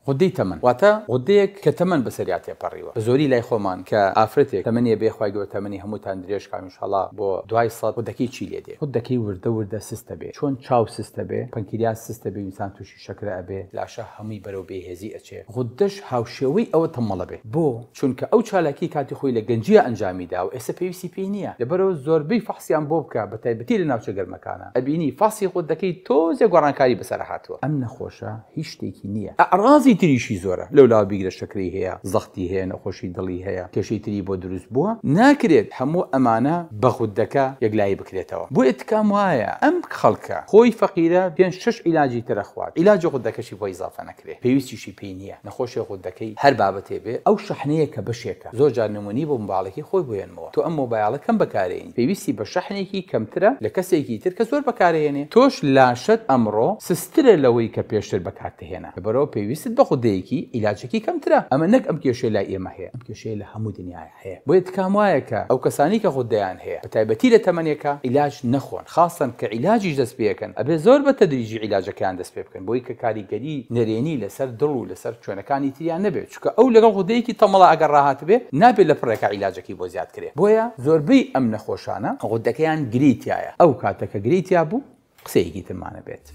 غودەی تەمەن واتە غودەیەک کە تەمەن بەسەریا تێپەڕیوە بە زۆری لای خۆمان کە ئافرەتێک تەمەنی ئەبێ خوای گەورە تەمەنی هەمووتان درێژ کا ئینشاڵا بۆ دوای سەد غودەکەی چی لێ دێ؟ غودەکەی وردە وردە سست ئەبێ چۆن چاو سست ئەبێ پەنکریاس سست ئەبێ و ئینسان توشی شەکرە ئەبێ لاشە هەمووی بەرەو بێهێزی ئەچێ غودەش هاوشێوەی ئەوە تەمەڵ ئەبێ بۆ؟ چونکە ئەو چالاکی کاتی خۆی لە گەنجیا ئەنجامی داوە ئێستا پێویستی پێی نیە لەبەرئەوە زۆربەی فەحسیان بۆ بکە بەتایبەتی لە ناوچە گەرمەکانا ئەبینی فەحسی غودەکەی تۆزێ گۆڕانکاری بەسەرا هاتووە ئەم نەخۆشە هیچ شتێکی نییە ئەعڕازی تریشی زۆرە لەولاوە بیگرە شەکرەی هەیە زەختی هەیە نەخۆشی دڵی هەیە کێشەی تری بۆ دروست بووە ناکرێت هەموو ئەمانە بە غودەکە یەکلایی بکرێتەوە بۆیە تکام وایە ئەم خەڵکە خۆی فەقیرە پێنج شەش عیلاجی تر ئەخوات عیلاجی غودەکەشی بۆ ئیزافە نەکرێ پێویستیشی پێی نییە نەخۆشێ غودەکەی هەر بابەتێ بێ ئەو شەحنەیە کە بەشێکە زۆر جار نمونەی بۆ مۆبایڵەکەی خۆی بۆ هێنمەوە تۆ ئەم مۆبایڵە کەم بەکارێنی پێویستی بە شەحنێکی کەمترە لە کەسێکی تر کە زۆر بەکارێنێ تۆش لاشەت ئەمڕۆ سسترە لەوەی کە پێشتر بەکارتهێنا لەبەرئەوە پێویستت بە غودەیەکی عیلاجێکی کەمترە ئەمە نەک ئەم کێشەیە لای ئێمە هەیە ئەم کێشەیە لە هەموو دنیایا هەیە بۆیە تکام وایە کە ئەو کەسانەی کە غودەیان هەیە بە تایبەتی لە تەمەنێکا عیلاج نەخۆن خاسەن کە عیلاجیش دەست پێکەن ئەبێ زۆر بە تەدریجی عیلاجەکەیان دەست پێ بکەن بۆی کە کاریگەری نەرێنی لەسەر دڵ و لەسەر چۆنەکانی تریان نەبێت چونکە ئەو لەگەڵ غودەیەکی تەمەڵا ئەگەر ڕاهاتبێ نابێت لە پڕێکا عیلاجەکەی بۆ زیاد کرێ بۆیە زۆربەی ئەم نەخۆشانە غودەکەیان گرێی تیایە ئەو کاتە کە گرێی تیا بوو قسەیەکی ترمان ئەبێت.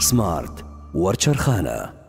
سمارت وەرچەرخانە.